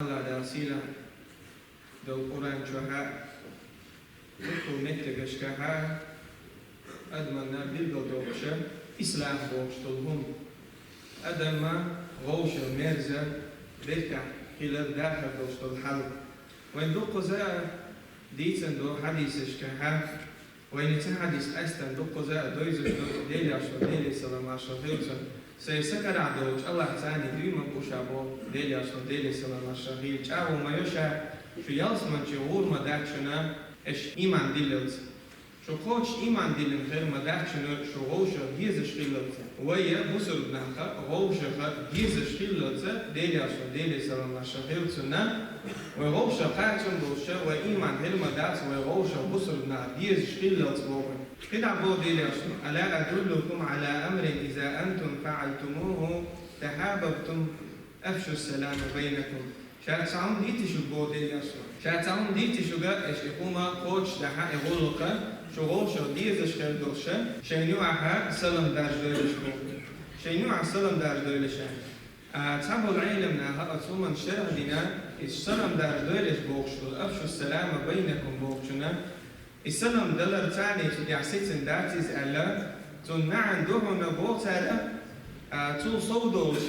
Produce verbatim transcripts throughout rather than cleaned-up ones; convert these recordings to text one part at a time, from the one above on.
Дала сийлахь долу Къуръан чохь а, дуккха меттигашкахь а адамна билгалдоккхуш, ислахь бохуш долу хӀума. Адаман вовшах мерза, бертахь хилар дахар долуш долу хьал. Вайн дуккхаза а дийцина ду хьадисашкахь а, вайна ца хьадис къаьстина дуккхаза а дойзуш ду Делан Элчано, Деле салам-маршалла хуьлда цунна. Сайн са карахь долчу Аллахьца дуьйна гуш бу Делан Элчано, Деле салам-маршалла хуьлда цунна. ЧӀагӀо ма йо ша, шу ялсаманче гӀур ма дац шуна, аша ийман диллалц. Шу кхочуш ийман диллина хир ма дац шуна, шу вовшах дезаш хиллалц. Вай бусурба нах вовшах дезаш хиллалц, Делан Элчано, Деле салам-маршалла хуьлда цунна. Вай вовшах кхачам болуш, вай ийман хир ма дац, вай вовшах бусурба нах дезаш хиллалц боху. КхидӀа боху Делан Элчано: «Ала адуллукум ала амрин иза антум фаъалтумуху тахабабтум, афшус салама байнакум». Ша цхьа хӀума дийций шуьга боху Делан Элчано. Ша цхьа хӀума дийций шуьга, аша и хӀума кхочушдахь, и гӀуллакх шу вовшах дезаш хир долуш, шайна юкъахь салам даржадойла аша боху. Шайна юкъахь салам даржадойла аша. А, цхьаболу Ӏеламнаха оцу хӀуманна шархь дина, иза салам даржадойла аша бохуш долу, «Афшус салама байнакум» бохучунна, и салам даларца цу тӀехь сецна дац иза аьлла, цуьнан маьӀна ду хьуна боху цара, а, цул сов долуш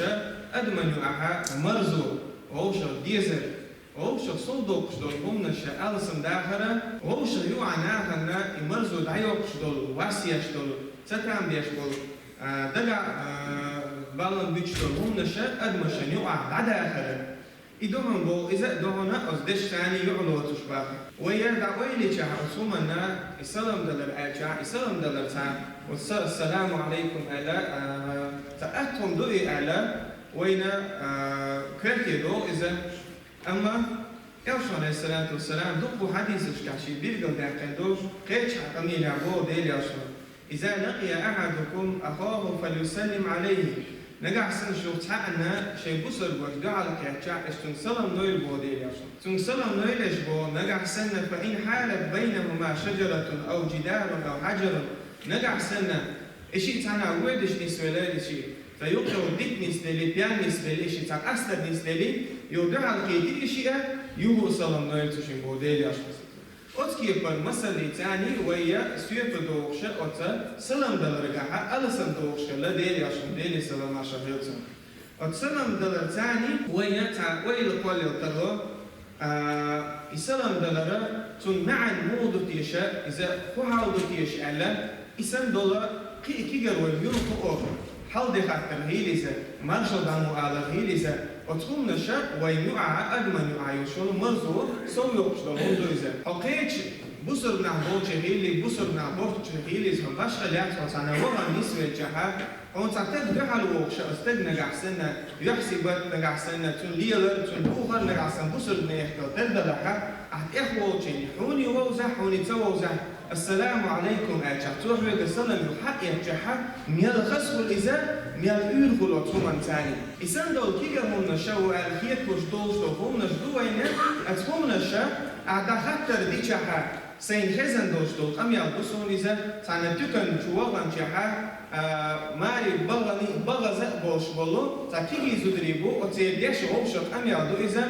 адаман юкъахь марзо, вовшах дезар, вовшах сов доккхуш долу хӀуманаш алсам дахар, вовшах юкъахь нахана и марзо дӀайоккхуш долу, вас еш долу, цатам беш болу, а, дагахь, а, баллам буьтуш долу хӀуманаш адамашна юкъахь дӀадахар. И ду хьуна боху, иза а ду хьуна оцу дешаца юкъа лоцуш боху. Вай яра дӀа ойла йича оцу хӀуманна, и салам далар аьлча, и салам даларца, оцу са-, «Ассаламу Ӏалайкум» аьлла, а, цхьа атта хӀума ду и аьлла, вайна, а, коьрте догӀу иза. Амма Элчано, Ӏалайхиссалату вассалам, дуккха хьадисашкахь шен билгалдаьккхина ду, кхечу хьан къамелехь боху Делан Элчано: «Иза лакъия ахьадукум ахаху фалюсаллим Ӏалайхи». Нагахь санна шух цхьаъна шайн бусурба ваша дуьхьал кхетчахь, аша цуьнга салам дойла боху Делан Элчано. Цуьнга салам дойла аша боху, нагахь санна, «фа ин хьалат байнахума шаджаратун ав джидарун ав хьаджарун». Нагахь санна, и шиъ цхьанхьа воьдуш нисвелла, и шиъ цхьа юккъехула дика нисделли, пен нисделли, и шиъ цхьа къастар нисделли, юха дуьхьал кхийтира и шиъ, юха а салам дойла цу шинна боху Делан Элчано. Оцу кепара масаллица вай соьца догӀуш оцу салам даларгахь алсам догӀуш хилла Делан Элчано, Деле салам-маршалла хуьлда цунна. Оцу салам даларца вайна цхьа ойла кхоллал тарло, а, и салам далар, цуьнан маьӀна муха ду теша, иза хӀун хьал ду теша аьлла, и санна долу кхин а кегийра вай муьлхха а хьал де хаттар хила иза, маршалла дӀа ма аллара хила иза, оцу хӀуманаш вайн юкъахь, адаман юкъахь йолуш йолу марзо сов йоккхуш долу хӀума ду иза. Хьо кхечу бусурба нах болчу хилий, бусурба нах боцчу хилий, хьо башха лаьцна хьо цхьана вахана нисвелчахь, хьуна цхьа стаг дуьхьал вогӀуш, оцу стаг нагахь санна, юьхь-сибат нагахь санна, цуьнан лелар, цуьнан духар нагахь санна бусурба нехан тера далахь, ахь тӀехволчийн хьуний вовзахь, хьуний ца вовзахь, «Ассаламу Ӏалайкум» аьлчахь, цо хьоьга салам юха хьаэцчахь, мел хаза хуьлу иза, мел уьйр хуьлу оцу хӀуманца. И санна долу кегий хӀуманаш ву аьлла хеталуш долуш долу хӀуманаш ду вайна, оцу хӀуманаш ахь дӀа хаттар дичахь, Сайна хезна долуш долу къамел ду суна иза, цхьана туькан чу ваханчохь, а, маре бахана, бахаза а болуш болу, цхьа кегий зударий бу, оцеран деш вовшах къамел ду иза,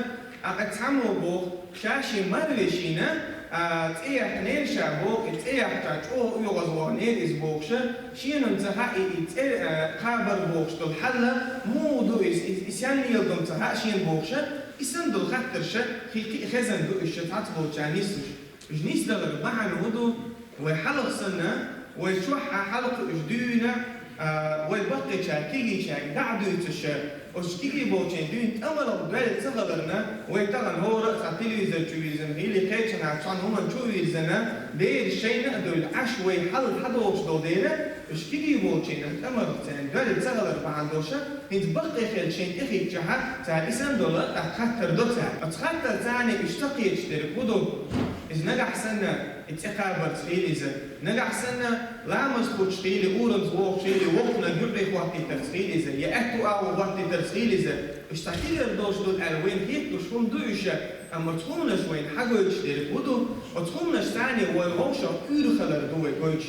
а, цхьаммо боху, ша шен марвешина, а, цӀе яьккхинера ша боху, и цӀе яьккхича чӀогӀа оьгӀазваханера иза бохуша, шена-м ца хаьа и, и цӀе, а, кхабар бохуш долу хьал, муха ду иза, и, и сенна леладо-м ца хаьа шена бохуша, и санна долу хаттарша, кхин кхин а хезна ду уьш цхьацболчарна нислуш. Уьш нисдалар бахьана хӀун ду? Вай хьалха санна, вай чохь а хьалха уьш дуьйна, а, вай баккхийчаьрга, кегийчаьрга дӀа а дуьйцуш, оцу кегий болчийн дуьйна тӀамалгӀа доьлла ца хиларна, вай тахана хӀора а цхьа телевизор чу вирзина, или кхечанхьа цхьана хӀуманна чу а вирзина, бераш шайна а девлла Ӏаш вай хьал хьадогӀуш долу дела, уьш кегий болчийн тӀамалгӀа царна доьлла ца хилар бахьана долуша, хӀинца баккхий хилча шайна тӀехӀиттичахьа, цара и санна долу, тӀаккха хаттар до цара. Оцу хаттарца уьш ца кхеташ дерг хӀун ду? Иза нагахь санна, и цӀе кхабарца хила иза. Нагахь санна, ламаз кхуьуш хила, урамца вогӀуш хила, воккханиг юкъе хӀоттийтарца хила иза, я аьтту агӀо хӀоттийтарца хила иза. Уьш цхьа кегийра долуш долу аьлла вайна хеталуш хӀума ду уьш, амма оцу хӀуманаш вайна хьагойтуш дерг хӀун ду? Оцу хӀуманашца вай вовшах уьйр хилар ду вай гойтуш.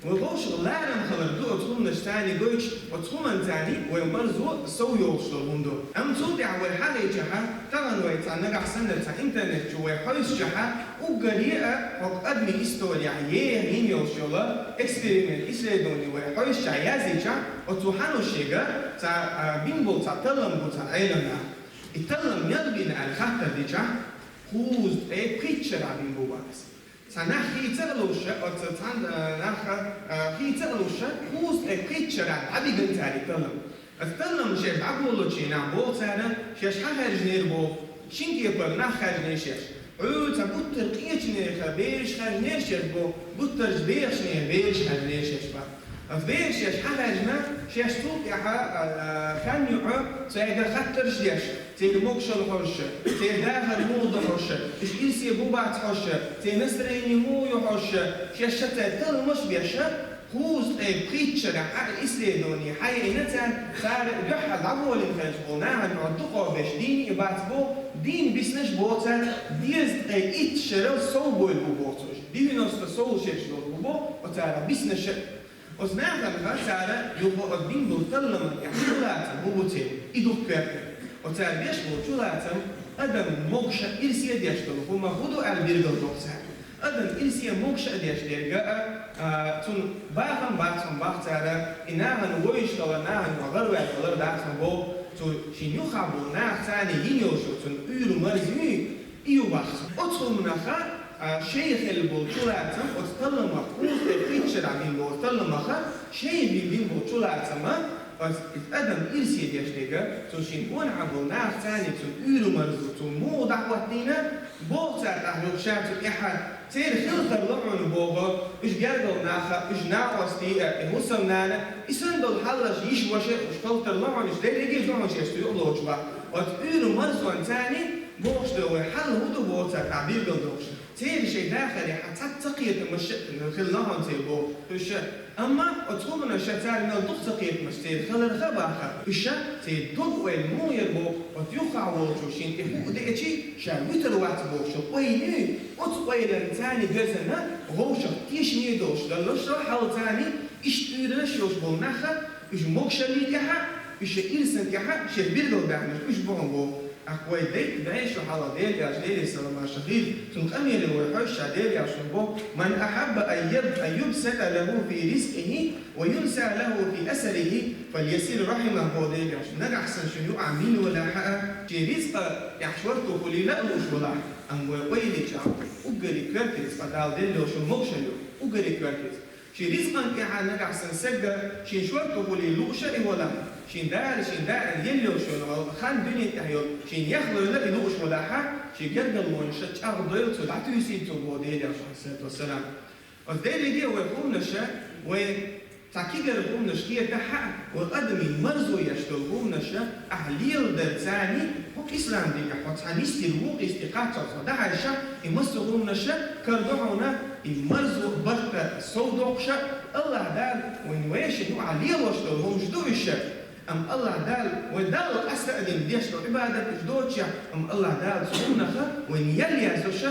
Вай вовшах ларам хилар ду оцу хӀуманаш царна гойтуш, оцу хӀуманца царна вай марзо сов йолуш долу хӀума ду. Амма цул тӀаьхьа вай хьахийчахьа, тахана вай цхьа нагахь санна цхьа интернет чу вай хьовсучахьа, уггаре а хӀокху адамийн историяхь еха йина йолуш йолу эксперимент, исследование вай хьовсучахьа язйичахь, оцу хьаношега цхьа, а, бина болу цхьа таллам бу цхьа Ӏеламнаха. И таллам мел бина аьлла хаттар дичахь, кхузткъе пхийтта шарахь бина бу боху аса. Цхьа нах хийца а луш, оцу цхьана, а, наха, а, хийца а луш, кхузткъе пхийтта шарахь дӀабигна цара и таллам. Оцу таллам шаьш дӀаболучу нах боху цара, шаьш хьахаьржинера боху, шина кепара нах хаьржинера шаьш. Ӏуьйра цхьа гуттар къечу нехан бераш хаьржинера шаьш боху, гуттарчу бехачу нехан бераш хаьржинера шаьш боху. Оцу бераш шаьш хьахаьржина, шаьш цул тӀаьхьа, а, а, хан юкъа цаьрга хаттарш деш, церан могушалла хьожуш, церан дахар муха ду хьожуш, уьш ирсе бу бац хьожуш, церан настроение муха ю хьожуш, шаьш ша цаьрга талламаш беш, кхузткъе пхийтта шарахь а исследование хьаеана цара, цара дуьххьал дӀаволийна хилча боху нахана, хьо дукха беш дийна а бац боху, дийна биснарш боху цара, дезткъе итт шарал сов бевлла бу боху цо уьш, девяносто сов шераш долу бу боху оцара биснарш а. Оцу нахана цара юха оцу бина болу талламан тӀехь чулацам хӀун бу церан, и дукха коьрта. Оцара беш болу чулацам адам могуш а, ирсе а деш долу хӀума хӀун ду аьлла билгалдоккху цара. Адам ирсе а, могуш а деш дерг а, а, цунна бахам бац хьуна боху цара, и нахана вовшах хилар, нахана юкъа гӀараваьлла хилар дац хьуна боху, цу шена юххехь болу наха царна йина йолуш йолу цуьнан уьйр-марзо, и ю боху. Оцу хӀуманах, а, шайх хилла болу чулацам, оцу талламах, кхузткъе пхийтта шарахь бина болу талламах, шайх бина, бина болу чулацам, оцу адам ирсе деш дерг а, цу шена гонахь болу наха царна цуьнан уьйр-марзо, цо муха дӀахӀоттийна, боху цара тӀаккха юха ша цу тӀехь, церан хила тарло хьуна боху, уьш гергара нах а, уьш накъостий а, и хӀусамнана, и санна долу хьалхаш йиш-ваша а, уьш хила тарло хьуна, уьш дерриге а ду хьуна шаьш цу юкъа лоцуш боху. Оцу уьйр-марзонца царна бохуш ду вай хьал хӀун ду боху цара тӀаккха билгалдоккхуш. Церан шайн дахарехь цхьацца ца кхетамаш а хилла хьуна церан боху уьш. Амма оцу хӀуманаш цара мел дукха ца кхетамаш церан хиларх а бахар, уьш церан дог-ойла муха яра боху, оцу юххехь волчо шена тӀе хӀуъа деачий, ша вуьтур вац бохуш йолу ойла юй, оцу ойланца царна доьзна вовшах тешаме долуш даллалц хьал царна, иштта уьйраш йолуш болу нах а, уьш могушаллин тӀехь а, уьш ирсан тӀехь а шаьш билгалбаьхнарш уьш бу хьуна боху. Ах, вай дайта бӀе шо хьалха Делан элчано, Делера салам-маршалла хуьлда цунна, къамеле вай хьоьжуш Делан элчано боху: «Ман ахьабба ан юб-, ан юбсата лаху фи ризкъихи ва юнса лаху фи асарихи, фальясил рахьимаху», боху Делан элчано. Нагахь санна шуна юкъахь мила валахь а, шен ризкъа тӀехь шорто хуьлийла а лууш валахь, амма вай ойла йича, уггаре коьртаниг цкъа Дала делла йолуш йолу могушалла ю, уггаре коьртаниг. Шен ризкъан тӀехь нагахь санна стаг шен шорто хуьлийла лууш а и валахь, шен Дала, шен Дала елла йолуш йолу хан дуьнен тӀехь йолу шена яхлойла и лууш валахь, шен гергарлонаш чӀагӀдойла цо, дӀатуьйсийла цо боху Делан элчано, Ӏалайхиссалату вассалам. Оцу дерриге а вай хӀуманаш, вай цхьа кегара хӀуманаш хетахь а, вай адамийн марзо еш долу хӀуманаш ахь леладарца, хӀокху ислам динехь хьо цхьа нисдина вукху йисте кхаччалц хьо дӀахьаьжча, и массо а хӀуманаш карадо хьуна, и марзо, барт а совдоккхуш а. АллахӀ Дала вайна вешан юкъахь лелош долу хӀуманаш ду уьш. Амма АллахӀ Дала, вай Далла къастадина деш долу Ӏибадат уьш доцуш, амма АллахӀ Дала цу хӀуманах вайна ял яздеш,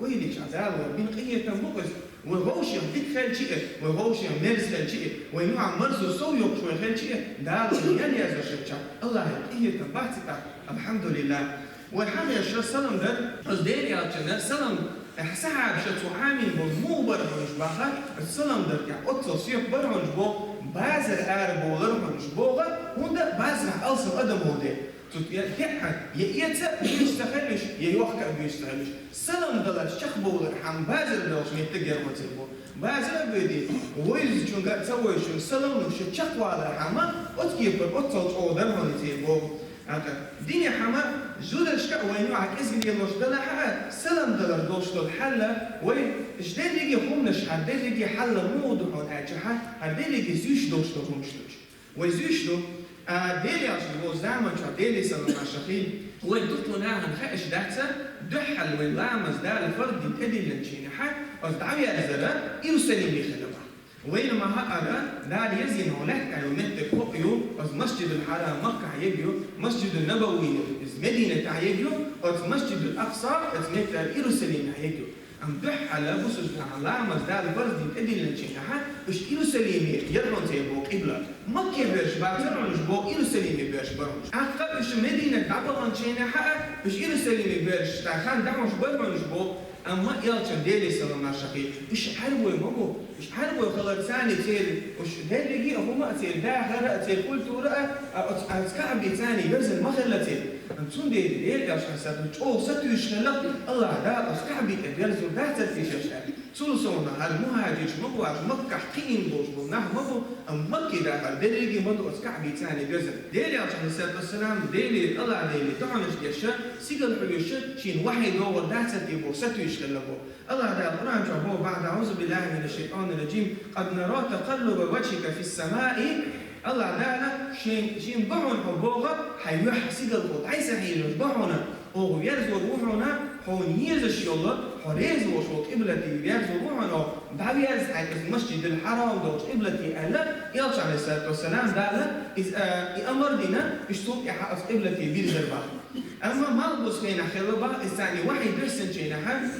вай ойла йича, Дала вайна бина къинхетам бу иза. Вай вовшех дика хилча а, вай вовшех мерза хилча а, вайна юкъахь марзо сов йоккхуш вай хилча а, Дала вайна ял яздеш хилча, АллахӀан къинхетам бац и тӀаккха. АлхьамдулиллахӀ. Вай хьан деш салам дар, оцу Делан элчанна салам, ахь сахьабаша цо Ӏамийна болу муха бара хьуна уьш боху, оцу салам дар тӀехь оццул соьпа бара хьуна уьш боху, базар ара бовлар хьуна уьш боху, хӀунда базарахь алсам адам волу дела. Цу тӀе-, тӀехь я эца а буьйса ца хилла уьш, я йохка а буьйса ца хилла уьш. Салам даларца чекхбовлар хьан базар долуш меттиг яра хьуна церан боху. Базар а боьдий, вевзачуьнга а, ца вевзачуьнга салам луш чекхвалар хьан ма, оцу кепара оццул чӀогӀа дара хьуна церан боху. ТӀаккха динехь хьан ма, зударшка а вайна юкъахь кӀезиг лелош далахь а, салам далар долуш долу хьал, вай, уьш дерриге а хӀуманаш, хӀара дерриге а хьал муха ду хьуна аьлча, хӀара дерриге а зуьйш долуш долу хӀуманаш ду уьш. Вай зуьйш ду, а, Делан элчано волу заман чохь, Делера салам-маршалла хуьлда цунна, вай дуккха нахана хууш дац, дуьххьал вай ламаз Дала фарз дина тӀедиллинчу хенахь, оцу дӀаверзара Иерусалиме хилла боху. Вайна ма-хаъара, Дала ерзийна вай лаьтта тӀехь йолу меттиг хӀокху ю, оцу Масжидул-Хьарам Маккахь ерг ю, Масжидун-Набави ю, иза Мединатехь ерг ю, оцу Масжидул-Акъса, оцу меттара Иерусалимехь ерг ю. Амма дуьххьара бусалба наха ламаз Дала фарз дина тӀедиллинчу хенахь, уьш Иерусалиме яра хьуна церан боху къибла. Макке боьрша бацара хьуна уьш боху, Иерусалиме боьрша бара хьуна уьш. ТӀаккха уьш Мединате дӀабаханчу хенахь а, уьш Иерусалиме боьрша хан дахьуш бара хьуна уьш боху, амма элчанна, Делера салам-маршалла хуьлда цунна, уьш Ӏаьрбой ма бу, уьш Ӏаьрбой хиларца церан уьш дерриге а хӀума а, церан дахар а, церан культура а, а, оцу, оцу КаӀбица верзина ма хилла церан. Цундела Делан элчанна сатуьйсуш, чӀогӀа сатуьйсуш хилла, АллахӀ Дала оцу КаӀби тӀе верзур дац те шаьш аьлла. Цул совнаха хӀара мухӀажирш ма бу, аша Маккахь кхиъна болуш болу нах ма бу, амма Макке дахар дерриге ма ду оцу КаӀбица верзина. Делан элчанна, Ӏалайхиссалату вассалам, Деле, АллахӀ Деле дуьхьалш деш, сигала хьоьжуш, шена вахьий догӀур дац те бохуш сатуьйсуш хилла боху. АллахӀ Дала Къуръан чохь боху: «بعد أعوذ بالله من الشيطان الرجيم، قد نرى تقلب وجهك في السماء». АллахӀ Дала шен, шен бу хьуна хьо боху, хьайн юьхь сигалхо дӀасахьийзош бу хьуна, оха верзор ву хьуна, хьуна езаш йолу, хьо реза волуш волу къиблате верзор ву хьуна, дӀаверза хьайн иза Масжидул Хьарам долчу къиблате аьлла, элчанна, Ӏалайхиссалату вассалам, Дала иза, а, и амар дина, уьш цул тӀаьхьа оцу къиблате вирзар боху. Амма малхбузу хенахь хилла боху иза царна вахьий доьссинчу хенахь,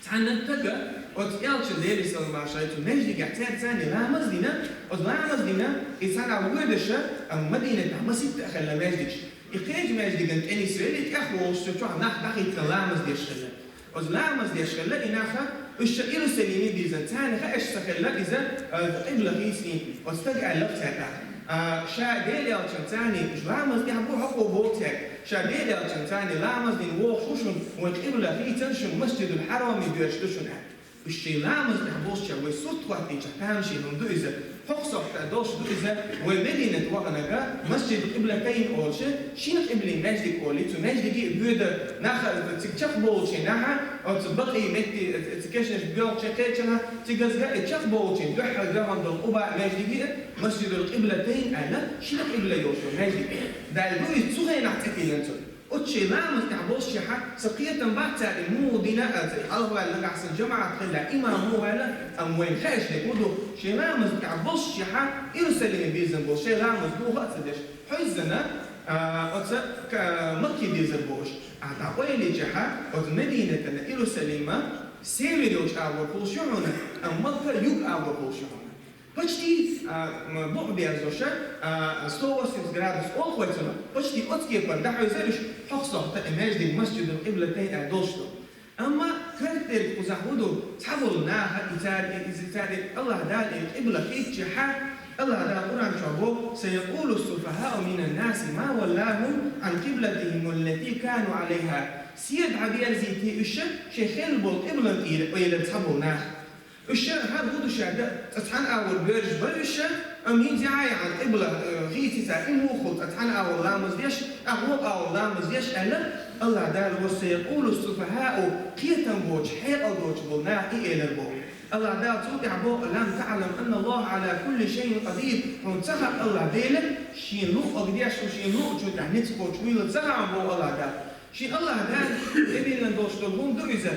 цхьана стага оцу элчанна, Делера салам-маршалла хуьлда цунна, маьждигехь цаьрца цхьаьна ламаз дина, оцу ламаз дина, и цхьана воьдуш, амма Мадинатехь масийтта а хилла маьждигаш. И кхечу маьждиган тӀе нисвелла, тӀехволуш цу чохь нах дӀахӀиттина ламаз деш хилла. Оцу ламаз деш хилла и нах, уьш ша Иерусалиме бирзина, царна хууш ца хилла иза, а, къибла хийцина, оцу стага аьлла цаьрга. А, ша Делан элчанна царна, уьш ламаз тӀехь бу хьо боху цаьрга. Ша Делан элчанна царна ламаз дина вогӀуш ву шуна, вайн къибла хийцина шуна, Масжидул Хьараме боьрша ду шуна аьлла. Уьш шайн ламаз тӀехь болчу вай сурт хӀоттийча тамашийна хӀума ду иза. ХӀокху сохьта долуш ду иза, вай Мединате ваханарг, Масжид Къиблатайн олуш, шина къиблин маьждиг олий, цу маьждиге а боьду нах, цига чекхболучу нах, оцу бакъий метте, цига кешнаш боьлхучу кхечанхьа, цигаза и чекхболучу дуьххьара гахана долу Къуба маьждиге а, Масжидул Къиблатайн аьлла, шина къибла йолуш маьждиг. Дала ду иза цу хенахь тӀетиллина цунна. Оцу шайн ламаз тӀехь болуш шехьа, сан кхетам бац цара и муха дина а, аса и хьалхаваьлла нагахь сан жамаӀат хилла, имам муха ваьлла, амма вайна хууш дерг хӀун ду, шайн ламаз тӀехь болуш шехьа, Иерусалиме бирзина болуш, шайн ламаз духа а ца деш, хьуьззина, а, оцу, к-, Макке бирзина болуш. А дӀакъойличахьа, оцу Мединатана Иерусалима север йолчу агӀор хуьлуш ю хьуна, амма Макка юг агӀор хуьлуш ю хьуна. Почти, а, м, букъ берзоша, а, сто восемьдесят градус олу вай цунах, почти оцу кепара дӀахьуьйзура уьш, хӀокху сохьта и маьждиг Масжидул Къиблатайн аьлла долуш ду. Амма коьртаниг кхузахь хӀун ду, цхьаболу наха и цара, и, и цара АллахӀ Дала и къибла хийцчахьа, АллахӀ Дала Къуръан чохь боху: «سيقول السفهاء من الناس ما ولاهم عن قبلتهم التي كانوا عليها». Седа дӀаберзийти уьш шайн хилла болу къиблан тӀера, элира цхьаболу наха. Уьш хӀара хӀун ду ша дан, цкъа цхьана агӀор боьрша бара уьш, амма хӀинца яхьа яхьана къибла, э, хийци цара, и муха хуьлу цкъа цхьана агӀор ламаз деш, тӀаккха вукху агӀор ламаз деш аьлла, АллахӀ Дала: «وسيقول السفهاء», кхетам боцуш, хьекъал доцуш болу наха и элар боху. АллахӀ Дала цул тӀаьхьа боху: «ألم تعلم أن الله على كل شيء قدير». Хьуна ца хаьа АллахӀ Дела шен луъург деш, шен луъучунна тӀехь ницкъ кхочуш вуйла ца хаьа боху АллахӀ Дала. Шен АллахӀ Дала тӀедиллина долуш долу хӀума ду иза.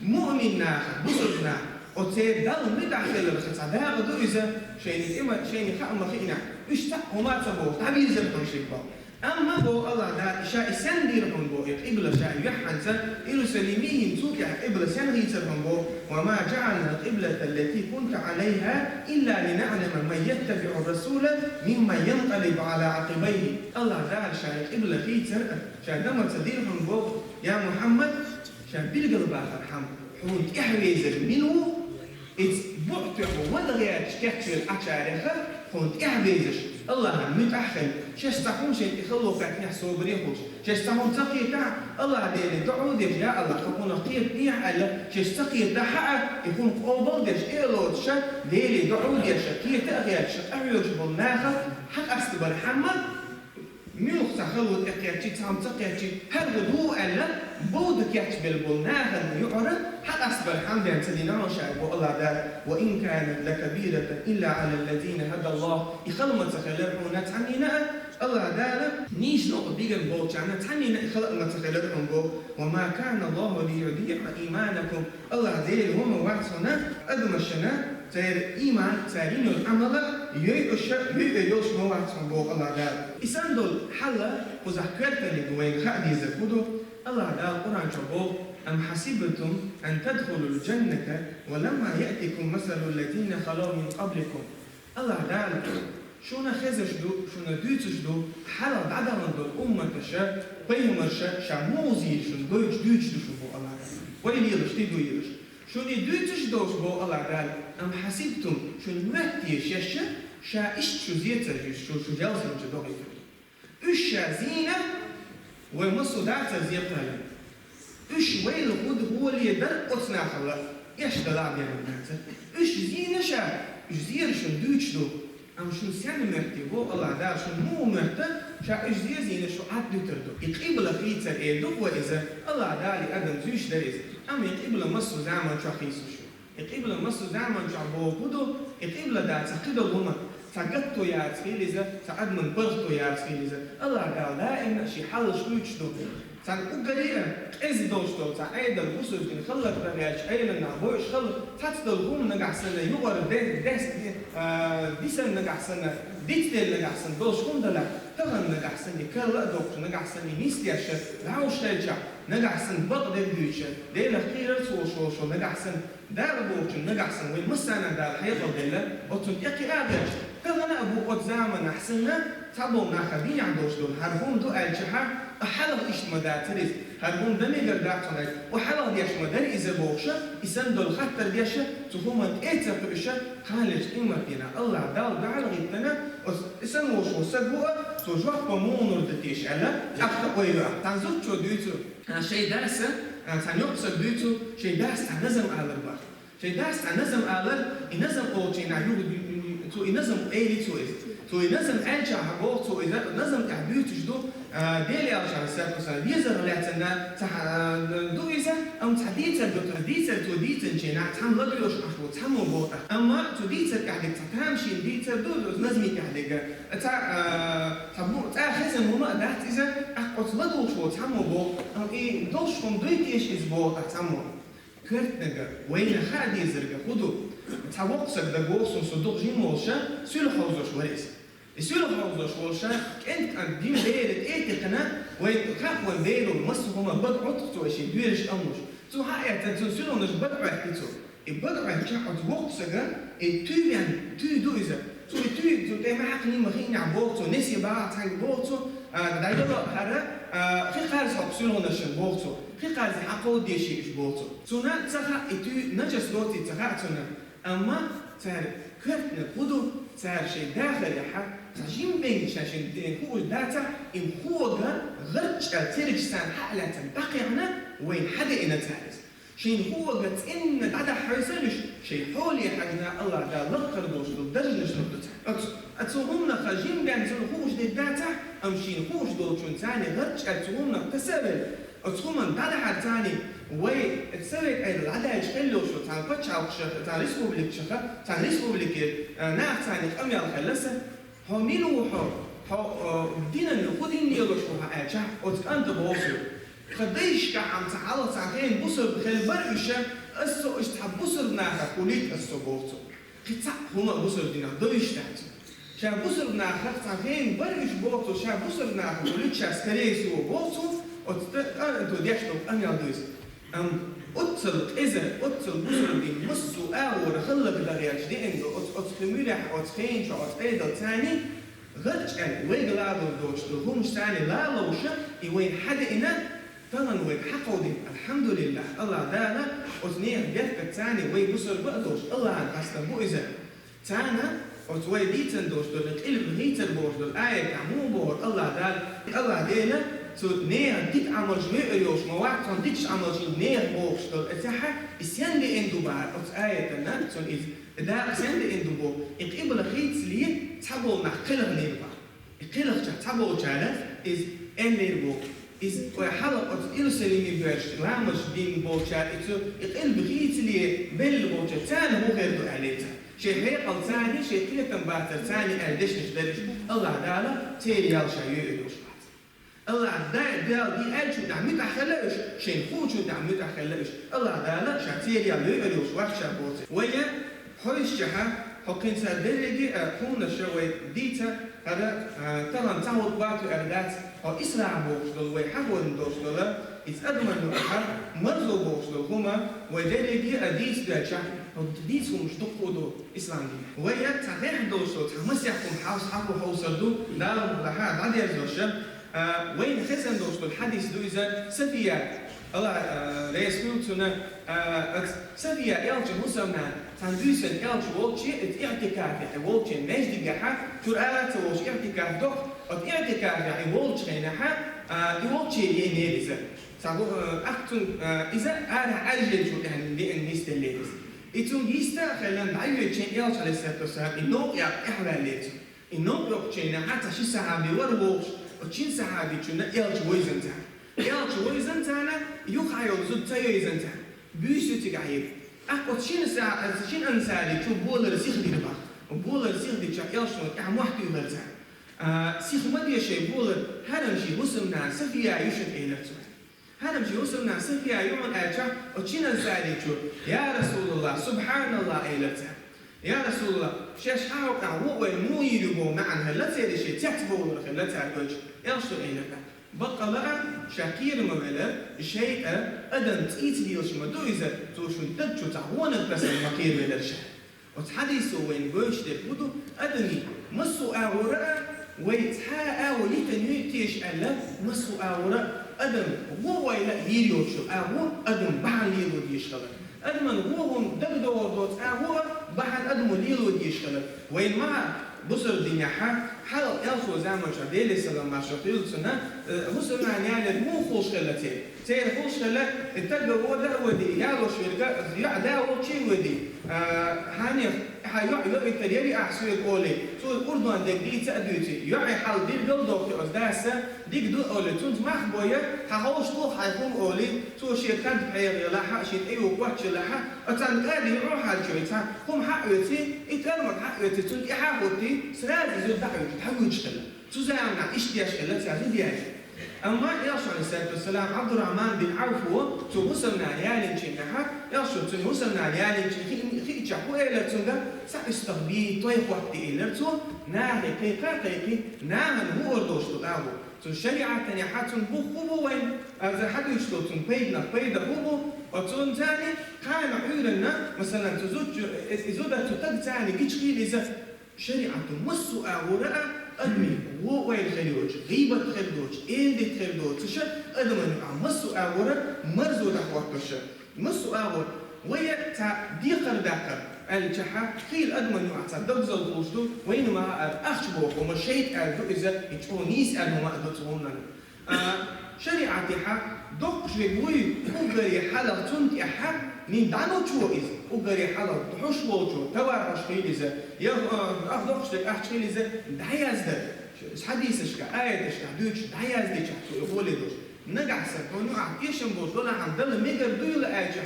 Муъмин наха, бусалба наха, оцу церан Далла муьтӀахь хиларх цхьа дакъа ду иза, шайна тӀе ма, шайна хаа ма хиънехь, уьш цхьаъ хӀума а ца бохуш, дӀабирзира хьуна шуьга боху. Амма боху АллахӀ Дала, ша и сенна дира хьуна боху, и къибла ша юьххьанца, Иерусалиме йина цул тӀаьхьа къибла сенна хийцира хьуна боху, «وما جعلنا القبلة التي كنت عليها إلا لنعلم من يتبع الرسول ممن ينقلب على عقبيه». АллахӀ Дала ша и къибла хийцира, ша дан ма ца дира хьуна боху, я Мухьаммад, ша билгалбахархьама, хьуна тӀаьхьавезар мила ву, иза букъ тоьхна вада гӀерташ кечвелла Ӏачарех, хьуна тӀаьхьавезаш, АллахӀан муьтӀахь а хилла, шаьш цхьа хӀума шайна тӀе хало кхаьчнехь собаре а хуьлуш, шаьш цхьа хӀума ца кхетахь а, АллахӀ Деле дуӀа а деш, я АллахӀ, тхо кхунах кхетанехьа аьлла, шаьш ца кхетахь а, и хӀума къобал а деш, э, лоцуша, Деле дуӀа а деш, кхета а хеташ, къахьоьгуш болу нахах хьакъастабархьама, муьлхха цхьа хало тӀекхеччи, цхьа хӀума ца кхеччи, хӀара хӀун ду аьлла, бовда кечбелла болу нахана юкъара хьакъастабархьама бен ца дина хьуна ша боху АллахӀ Дала: «وإن كانت لكبيرة إلا على الذين هدى الله». И хала ма ца хилира хьуна цхьаннена а, АллахӀ Дала нийса новкъа дигина болчарна цхьаннена а и хала а ма ца хилира хьуна боху: «وما كان الله ليضيع إيمانكم». АллахӀ Дела хӀума вац хьуна адамашна церан ийман, цара йина йолу Ӏамал йойуш, йойур йолуш ма вац хьуна боху АллахӀ Дала. И санна долу хьал кхузахь коьртаниг вайна хаа дезарг хӀун ду? АллахӀ Дала Къуръан чохь боху: أم حسبتم أن تدخلوا الجنة ولما يأتكم مثل الذين خلوا من قبلكم. Аллах Дала шуна хезаш ду, шуна дуьйцуш ду, хьалха дӀадаханчу умматаша, пайхамараша, ша муха зийра шуна гойтуш, дуьйцуш ду шуна боху Аллах Дала. Вай лелаш, ти дуьйлаш. Шуна и дуьйцуш долуш боху Аллах Дала, أم حسبتم, шуна моьтту те шаьш, ша иштта шу зецар, шу, шу ялсаманчу дохуьйтур ду. Уьш ша зийна, вай массо а дацар зекхалла. Уьш вайла хӀуда гӀоле дара оцу нахала, эшна дала а бен дацар. Уьш зийна ша, уьш зера шуна дуьйцуш ду. Амма шуна сенна моьтту те боху Аллах Дала, шуна муха моьтту, ша уьш зезийна шу Ӏад дуьтур ду. И къибла хийцар эр ду вай иза, Аллах Дала и адам зуьйш дара иза. Амма и къибла массо а заман чохь хийцалуш ю. И къибла массо а заман чохь боху ду, и къибла да ца кхидолу хӀума, ца гатто яц хила иза, ца адаман бархто яц хила иза. Аллах Дала даимна ши хьалаш дуьйцуш ду. Цхьана уггаре а къеза долуш долу цхьа Ӏедал, бусург дин хилларг дан яьлча, Ӏеламнах бойуш хилла, цхьацца долу хӀума нагахь санна, юкъара де-, дес-, а, дисан нагахь санна, дицделла нагахь санна, долуш хӀума далахь, тахана нагахь санна, и карла а доккхуш нагахь санна, и нисдеш, лаьуш хилчахь, нагахь санна, бакъдерг дуьйцуш, Делах кхерар ца волуш волуш нагахь санна, Дала бохучун нагахь санна, вай массарна а Дала хьекъал делла, оцунна тӀекхиа а хилча, тахана а бу оцу заманахь санна, цхьаболу наха динехь долуш долу хӀара хӀума ду аьлчахьа, а хьалха иштта ма дацара иза, хӀара хӀума дан мегар дац хьуна аьлча, о хьалха деш ма дара иза бохуша, и санна долу хаттар деша, цу хӀуманна тӀе а ца кхуьуша, кханалерчу къематдийнахь Аллах Дала дуьхьал гӀиттина, оцу и санна волуш волу саг ву а, цо жоп а муха лур ду теша аьлла, тӀаккха ойла. Цхьана зудчо дуьйцу, а, шайн дас а, а, цхьана йоккха сага дуьйцу, шайн дас цхьа назам алар бах. Шайн дас цхьа назам алар, и назам олучу хенахь юха, цо и назам эли цо иза. Цо и назам аьлчахь боху цо иза, назам тӀехь дуьйцуш ду, а, Дела аьллачарна саьрхо сан везарх лаьцна ца, а, ду иза, амма цхьа дийцар ду, цхьа дийцар цо дийцинчу хенахь цхьамма ладоьгӀуш Ӏаш ву, цхьаммо боху тӀаккха. Амма цо дийцар тӀехь дерг цхьа тамашийна дийцар ду, назми тӀехь дерг, цхьа, а, цхьа бу-, цкъа хезна хӀума а дац иза, тӀаккха оцу ладугӀуш волу цхьаммо боху, амма и долуш хӀума дуй теша иза боху тӀаккха цхьаммо. Коьртаниг, вайна хаа дезарг хӀун ду? Цхьа воккха саг дагавогӀу суна, со дукха жима волуша, суьлхьа хьовзош вара иза. И суьлхьа хьовзош волуша, кӀент-кӀант дина бер тӀе а текхна, вай хаа вайн беро массо а хӀума бага Ӏутту цо шен доьраш а луш. Цо хьаэцна, цуьнан синош бага Ӏоьттина цо. И бага Ӏоьттича оцу воккхачу сага, и туьйранна, туьй ду иза. Цо и туьй, цу тӀе ма хьаькхний, ма хиъний боху цо, несе бахьа цхьаьнга боху цо, а, дӀайолу хӀара, а, хи кхарза хьокху синош боху цо. Кхин кхарзе хьан кховдадеш уьш боху цо. Цунна ца хаьа и туьй нажас доций ца хаьа цунна. Амма цара коьртаниг хӀун ду, цара шайн дахарехьа, цхьа жима бен ша шайн ден хууш дацахь, и хога гӀарчӀ аьлла цергаш царна хьа а лаьцна дӀакхехьна, вайна хьадеана цара иза. Шайн хога цӀенна дӀадахьа хьовсалуш, шайн хьоле хьаьжна Аллах Дала лакхара долуш долу даржанаш лур ду цара. Оцу, оцу хӀуманах жима бен цунна хууш дерг дацахь, амма шена хууш долчунна царна гӀарчӀ аьлла цу хӀуманах таса а велла, оцу хӀуманна дӀадахьар царна, вай, оцу совет Ӏедал дӀадаьлча хилла йолуш йолу цхьана пачхьалкхашкахь, цхьана республикашкахь, цхьана республикера, а, нах царна къамел хилла сан, хьо мила ву хьо, хьо, а, динан хӀун дин лелош ву хьо аьлча, оцу кӀанта боху цо. Тхан дайшкахь ам цхьа хьалха цхьа хенахь бусурба хилла бара уьш, аса со уьш цхьа бусурба нахах хуьлуьйту аса со боху цо. Кхин цхьаъ хӀума а бусурба динах довзуьйтуш дац. Ша бусурба нахах цхьа хенахь бара уьш боху цо, ша бусурба нахах хуьлуьйту ша, скорее всего, боху цо, оцу тӀе, а, деш долу къамел ду иза. Амма оццул къиза, оццул бусурба дин массо а агӀора хӀаллакдахьа гӀерташ деана ду, оцу, оцу хи муьрехь, оцу хенчохь, оцу Ӏедал царна гӀарчӀ аьлла, вайга лалур доцуш долу хӀуманаш царна лалуш, и вайна хьадеана, тахана вайга хьакховдийна, алхьамдулиллахӀ, Аллах Дала оцу нехан беркат царна вай бусурба а долуш, Аллахьан хастам бу иза. Царна оцу вай дийцина долуш долу, къилба хийцар бохуш долу аятехь муха бохура Аллах Дала, Аллах Дела цу нехан дика Ӏамалш веар йолуш ма вац, цунна дикачу Ӏамалшна нехан бохуш долу, и цхьа, и сен деана ду бахара оцу аятана, цунна иза, и дакъа сен деана ду боху, и къибла хийцале цхьаболу нах кхелхинера бахара. И кхелхича цхьаболчара иза эллера боху. Иза вай хьалха оцу Иерусалиме боьрша ламаз дина болчара, и цу, и къилба хийцале белла болчара, царна хӀун хир ду аьлла цара. Шайн хьекъал царна, шайн кхетам бацар царна аьлла дешнаш дара уьш, Аллах Дала церан ял ша йоьар йолуш вац. Аллах Дала де аьллачунна тӀехь муьтӀахь хилла уьш, шайна хуучунна тӀехь муьтӀахь хилла уьш. Аллах Дала ша церан ял йоьар йолуш вац ша боху. Вай хьовсчехьа, хьо кхин ца дерриге а хӀуманаш вай дийца, хӀара, а, тахана цхьа хӀума бацу аьлла дац, хьо Исраъ бохуш долу вай хьахорна долуш долу, Иза адаман юкъахь марзо бохуш долу хӀума вай дерриге а дийца доьлча, хӀокху дийца хӀуманаш дуккха а ду ислам динехь. Вай цхьа гӀехь долуш долу цхьа масех хӀума хьовса хьакхо хьовсур ду, Дала мукъ лахь дӀадерзош. А, вайна хезна долуш долу хьадис ду иза, Сафия, Аллах, а, реза хуьлда цунна, а, ас Сафия элча хӀусамна цхьана буьйсанна элча волчу, иза иӀтикафехь волчу маьждигехь, чуьра ара ца волуш иӀтикаф доккху, оцу иӀтикафехь и волчу хенахь, а, и волчу еанера иза. Цхьа гу-, а, ахь цунна, а, иза арахь Ӏаьржинчул тӀаьхьа деана нисделлера иза. И цунна йиста а хилла, дӀайоьдучу хенахь элча, алейхиссалату вассалам, и новкъа яккха тӀаьхьаваьллера цунна. И новкъа йоккхучу хенахь цхьа ши сахьаби вара вогӀуш, оцу шина сахьабичунна элча вевзина цара. Элча вевзина царна, юххехь йолу зуда ца вевзина царна. Буьйса ю цигахь ерг. ТӀаккха оцу шина са-, оцу шина ансаричо болар сиха дира боху. Болар сиха дича элчано тӀаьхьа мохь туьйлура царна. А, сиха ма де шайн болар, хӀара-м шен хӀусамнана Сафия ю шуна, элира цо. ХӀара-м шен хӀусамнана Сафия ю хьуна аьлча, оцу шина ансаричо: «Я Расулаллах, субханаллах», элира цара. «Я Расулаллах, шаьш хьан хьокъехь вон ойла муха йийр ю?» боху маьӀна хилла церан, шен цецбовлар хилла цара гойтуш. Элчано элира: «Баккъала а, ша кхера ма велла, шайтӀа, адам цӀийца лелаш ма ду иза, цо шун даг чу цхьа вонах тасар ма кхеравелира ша». Оцу хьадисо вайна гойтуш дерг хӀун ду? Адамийн массо а агӀора а, вай цхьа а агӀо йитина ю теша аьлла, массо а агӀора а адам вон ойла а йийр йоцуш йолу агӀо адам бахьана лело дезаш хилар. Адаман вон хӀума дагадогӀур доцу агӀо а бахьана адамо лело дезаш хилар. Вайна ма бусалба динехь хьалха элчан заманчохь, Делера салам-маршо хуьлда цунна, э, хӀусамнана ялар муха хуьлуш хилла церан? Церан хуьлуш хилла, и стаг а вода а воьдий, ялош верг а, йоӀ да волчу а воьдий. А, хьанех, хьан йоӀ йоуьйтур яра ахь соьга олий, цо Къуръан дерг дийца а дуьйций, йоӀе хьал диргал дохкий оцу дас, дика ду олий, цуьнца мах бой, хьан ховш ду хьайн хӀума олий, цо шен кад пхьегӀа елахь а, шен тӀе йогӀу коч елахь а, оцу цхьана кӀадин йоӀ хьарчой, цхьа хӀума хьаоьций, и тӀармаг хьаоьций, цунна тӀе хьахӀуттий, сразу иза дӀахьуьйтуш, дӀахьуьйтуш хилла. Цу заманахь иштта деш хилла цара зуда яьлча. Амма элча, алейхиссалату вассалам, Абдурахман бин Ӏавфо цу хӀусамнана ялийначу хенахь, элчано цуьнан хӀусамнана ялийначу хи-, хиъча хӀун элира цуьнга? «СхьаистагӀби, той хӀоттаде», элира цо, нахе кхайкха а кхайкхий, нахана хӀун ор долуш ду агӀо. Цуьнан шариӀатехь цуьнан бух хӀун бу вайна, аса хьадуьйцуш долу цуьнан пайданах пайда хӀун бу, оцунца кхана Ӏуьйранна, масалан, цу зудчу, э, и зуда цу стагца гича хила иза. ШариӀато массо а агӀора а адамийн вон ойла хир йоцуш, гӀийбат хир доцуш, эладита хир доцуш, адаман юкъахь массо а агӀора марзо дӀахӀоттош. Массо а агӀора. Вай цхьа декхар даккхар аьллачохь, хийла адаман юкъахь цхьа догзал хууш ду, вайна ма хаара, ахча боху хӀума шайтӀа аьлла ду иза, и чӀогӀа нийса аьлла хӀума а ду цу хӀуманна. А, шариӀатехь доккхуш верг вуй, уггаре хьалха цунна тӀехь нин дӀа ма чу иза, уггаре хьалха хьуш волчо, товар хьуш хила иза, я, а, ах доккхуш дерг ахча хила иза, дӀаяздар. Хьадисашка, аяташка дуьйцуш дӀаяздича цо и гӀоле долуш. Нагахь санна хьуна юкъахь тешам болуш долахь, Дала мегар дуйла аьлча,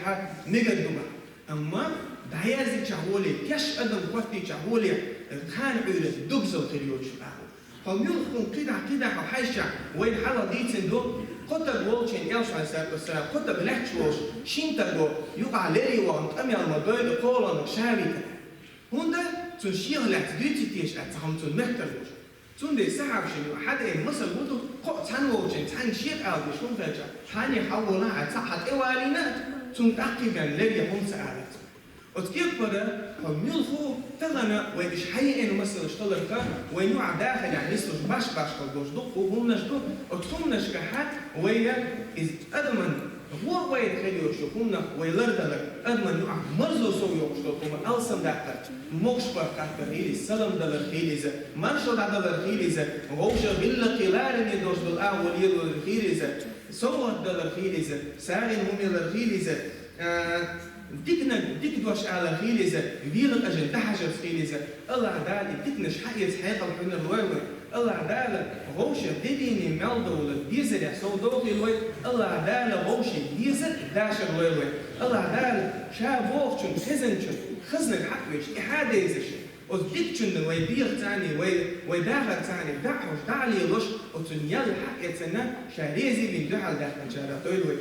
мегар ду бах. Амма дӀаяздича гӀоле, теш адам хӀоттийча гӀоле, кхана Ӏуьйра догзал хир йоцуш агӀо. Хьо муьлхха хӀума кхидӀа-кхидӀа хьо хьаьжча, вайна хьалха дийцина ду, кхо стаг волчу хенахь, элча, алейхиссалату вассалам, кхо стаг лаьтташ волуш, шина стага юкъахь леррина вахана къамел ма дойла, кхоланиг ша витар. ХӀунда цунна шех лаьцна дуьйций теша аьлла, цхьа хӀума цунна моьттур долуш. Цундела сахьабашна хьадаьхьна масал хӀун ду, кхоъ цхьаьна волчеран цхьаьнга шех ала дезаш хӀума хилча, хьанех хьалаволахь а, цхьаъ хьан тӀе валийна а, цунна тӀаккха кхийдина леррина хӀума ца алар цунна. Оцу кепара хьо муьлхха тахана вай иша хьаеана масалаш хиларх, вайна юкъахь дахарехь нислуш баш-башхалла долуш дуккха хӀуманаш ду, оцу хӀуманашкахь вай иза адаман вон ойла хир йоцуш йолу хӀуманах вай лардалар, адаман юкъахь марзо сов йоккхуш долу хӀума алсамдаккхар, могуш-паргӀат хаттар хила иза, салам далар хила иза, маршалла дӀадалар хила иза, вовшах гӀиллакхе лараме долуш долу агӀо лелор хила иза, совгӀат далар хила иза, сагӀина хӀума ялар хила иза, а, диканиг, дика дош алар хила иза, вела къажина дӀахьажарца хила иза. АллахӀ Дала и диканаш хьаэца хьекъал хьуьнар лойла вай. АллахӀ Дала вовшех де дийне мел довла дезарехь сов дохийла вай. АллахӀ Дала вовшийн дезар дашар лойла вай. АллахӀ Дала ша бохучун, хезначун хазнаг хьакъ веш, тӀаьхьа дезаш, оцу дикачунна вай дегӀаца а, вай, вай дахарца а дӀа а хьош, дӀа а лелош, оцунна ял хьаэцна, ша реза вина дуьхьал даьхначарах дойла вай.